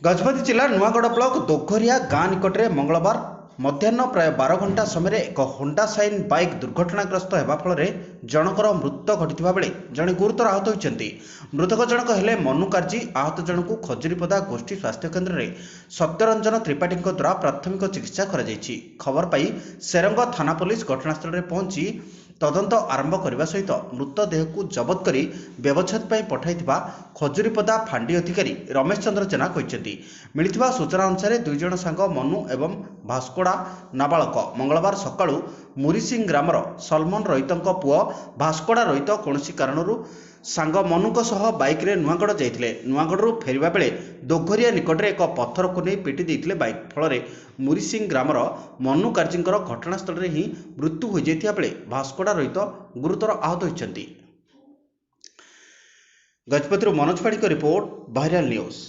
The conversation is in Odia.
ଗଜପତି ଜିଲ୍ଲା ନୂଆଗଡ଼ ବ୍ଲକ ଦୋଘରିଆ ଗାଁ ନିକଟରେ ମଙ୍ଗଳବାର ମଧ୍ୟାହ୍ନ ପ୍ରାୟ 12 ଘଣ୍ଟା ସମୟରେ ଏକ ହୋଣ୍ଡା ସାଇନ୍ ବାଇକ୍ ଦୁର୍ଘଟଣାଗ୍ରସ୍ତ ହେବା ଫଳରେ ଜଣଙ୍କର ମୃତ୍ୟୁ ଘଟିଥିବା ବେଳେ ଜଣେ ଗୁରୁତର ଆହତ ହୋଇଛନ୍ତି। ମୃତକ ଜଣକ ହେଲେ ମନୁ କାର୍ଜୀ। ଆହତ ଜଣଙ୍କୁ ଖଜୁରୀପଦା ଗୋଷ୍ଠୀ ସ୍ୱାସ୍ଥ୍ୟକେନ୍ଦ୍ରରେ ସତ୍ୟରଞ୍ଜନ ତ୍ରିପାଠୀଙ୍କ ଦ୍ୱାରା ପ୍ରାଥମିକ ଚିକିତ୍ସା କରାଯାଇଛି। ଖବର ପାଇ ସେରଙ୍ଗ ଥାନା ପୋଲିସ ଘଟଣାସ୍ଥଳରେ ପହଞ୍ଚି ତଦନ୍ତ ଆରମ୍ଭ କରିବା ସହିତ ମୃତଦେହକୁ ଜବତ କରି ବ୍ୟବଚ୍ଛେଦ ପାଇଁ ପଠାଇଥିବା ଖଜୁରୀପଦା ଫାଣ୍ଡି ଅଧିକାରୀ ରମେଶ ଚନ୍ଦ୍ର ଜେନା କହିଛନ୍ତି। ମିଳିଥିବା ସୂଚନା ଅନୁସାରେ ଦୁଇ ଜଣ ସାଙ୍ଗ ମନୁ ଏବଂ ଭାସ୍କୋଡା ନାବାଳକ ମଙ୍ଗଳବାର ସକାଳୁ ମୁରିସିଂ ଗ୍ରାମର ସଲମନ ରଇତଙ୍କ ପୁଅ ଭାସ୍କୋଡା ରଇତ କୌଣସି କାରଣରୁ ସାଙ୍ଗ ମନୁଙ୍କ ସହ ବାଇକ୍ରେ ନୂଆଗଡ଼ ଯାଇଥିଲେ। ନୂଆଗଡ଼ରୁ ଫେରିବା ବେଳେ ଦୋଘରିଆ ନିକଟରେ ଏକ ପଥରକୁ ନେଇ ପିଟି ଦେଇଥିଲେ ବାଇକ୍। ଫଳରେ ମୁରିସିଂ ଗ୍ରାମର ମନୁ କାର୍ଜୀଙ୍କର ଘଟଣାସ୍ଥଳରେ ହିଁ ମୃତ୍ୟୁ ହୋଇଯାଇଥିବା ବେଳେ ଭାସ୍କୋଡା ରଇତ ଗୁରୁତର ଆହତ ହୋଇଛନ୍ତି। ଗଜପତିରୁ ମନୋଜ ପାଢ଼ୀଙ୍କ ରିପୋର୍ଟ, ଭାଇରାଲ ନ୍ୟୁଜ୍।